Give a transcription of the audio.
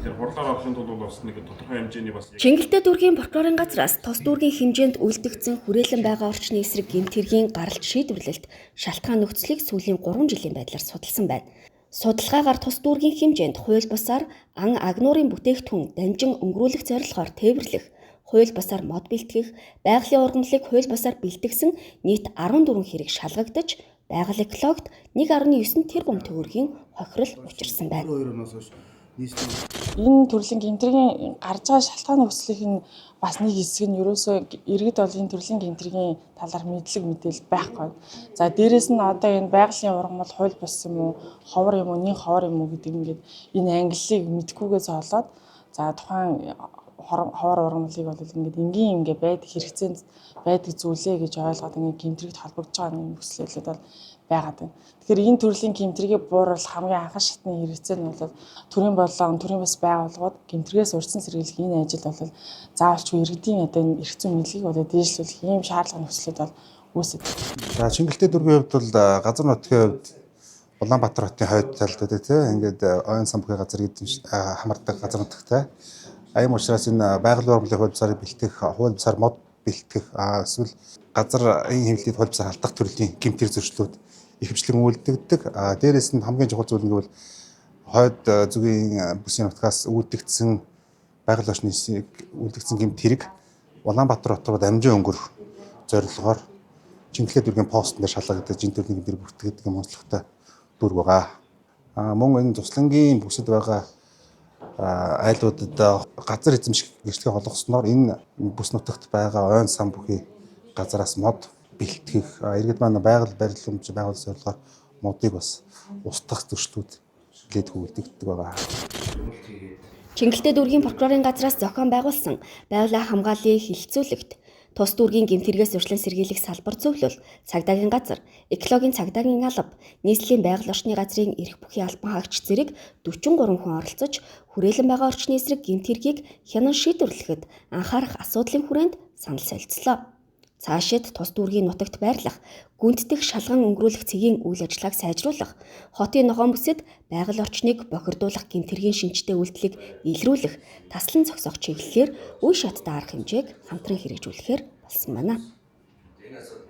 Тэр хурлаар орохын тулд бол бас нэг тодорхой хэмжээний бас Чингэлтэй дүүргийн прокурорын газраас тус дүүргийн хэмжээнд үлдэгдсэн хүрээлэн байгаа орчны эсрэг гэмт хэргийн гаралт шийдвэрлэлт шалтгаан нөхцөлийг сүүлийн 3 жилийн байдлаар судалсан байна. Судалгаагаар тус дүүргийн хэмжээнд хууль бусаар ан агнуурын бүтээгдэхүүн дамжин өнгөрүүлэх зорилгоор тээвэрлэх, хууль бусаар мод бэлтгэх, байгалийн ургамлыг хууль бусаар бэлтгэсэн нийт 14 хэрэг шалгагдаж, байгаль экологт 1.9 тэрбум төгрөгийн хохирол учирсан байна. 22 оноос хойш нийслэлийн Энэ төрлийн гэмт хэргийн гарч байгаа шалтгаан нөхцөлийнх нь бас нэг хэсэг нь ерөөсөө иргэд бол энэ төрлийн гэмт хэргийн талаар мэдлэг мэдээлэл байхгүй. За, дээрэс нь одоо энэ байгалийн ургамал хууль бус юм уу, ховор юм уу, нэн ховор юм уу гэдэг ингээд энэ ангиллыг мэдэхгүйгээ зоолоод, за, тухайн ховор ургамлыг бол ингээд энгийн ингээд байдаг хэрэгцээнд байдаг зүйлээ гэж ойлгоод ингээд гэмт хэрэгт холбогдож байгаа нэг нөхцөлүүд бол байгаад байна. Тэгэхээр энэ төрлийн гэмт хэргийг бууруулах хамгийн анхан шатны хэрэгцээ нь бол төрийн болон төрийн бас байгууллагууд гэмт хэрэгээс урьдчилан сэргийлэх энэ ажил бол заавалчгүй иргэдийн одоо энэ эрх зүйн мэдлэгийг бол дээшлүүлэх ийм шаардлага нөхцлүүд бол үүсэж. За, Чингэлтэй дүүргийн хувьд бол газар нутгийн хувьд Улаанбаатар хотын хойд талд байдаг, тийм, ингээд ойн сан бүхий газар гэдэг хамардаг газар нутагтай. Аян учраас энэ байгалийн ургамлын хууль бусаар бэлтгэх, хууль бусаар мод бэлтгэх, эсвэл газрын хэвлэлийг хууль бусаар алдах төрлийн гэмт хэрэг зөрчлүүд ихэвчлэн үйлдэгдэг. Дээрээс нь хамгийн чухал зүйл нь гэвэл хойд зүгийн бүсийн нутгаас үйлдэгдсэн байгаль орчны үлдэгдсэн гэмт хэрэг Улаанбаатар хот руу дамжин өнгөрөх зорилгоор Чингэлтэй дүүргийн постн дээр шалгагдаж, энэ төрлийн гэмт хэрэг бүртгэдэг юм онцлогтой дүүрэг байгаа. Мөн энэ Суслангийн бүсэд байгаа айлуудад газар эзэмших гэрчлэгээ олгосноор энэ бүс нутагт байгаа ойн сан бүхий газараас мод бэлтгэх, иргэд маань байгаль барилгамж байгуулах зорилгоор модыг бас устгах зөрчлүүд нэлээд хөвөлдөгддөг байгаа. Чингэлтэй дүүргийн прокурорын газраас зохион байгуулсан байгалийн хамгааллын хэлэлцүүлэгт тус дүүргийн гэмт хэрэгээс урьдчилан сэргийлэх салбар зөвлөл, цагдаагийн газар, экологийн цагдаагийн алба, нийслэлийн байгаль орчны газрын эрх бүхий албан хаагч зэрэг 43 хүн оролцож, хүрээлэн байгаа орчны эсрэг гэмт хэргийг хянан шийдвэрлэхэд анхаарах асуудлын хүрээнд санал солилцлоо. Цаашид тус дүүргийн нутагт байрлах, гүнтдэх шалган өнгөрүүлэх цэгийн үйл ажиллагааг сайжруулах, хотын ногоон бүсэд байгаль орчныг бохирдуулах гэмт хэргийн шинжтэй үйлдэлийг илрүүлэх, таслан зогсоох чиглэлээр үе шаттай арга хэмжээг хамтран хэрэгжүүлэхээр болсон байна. Энэ асуудал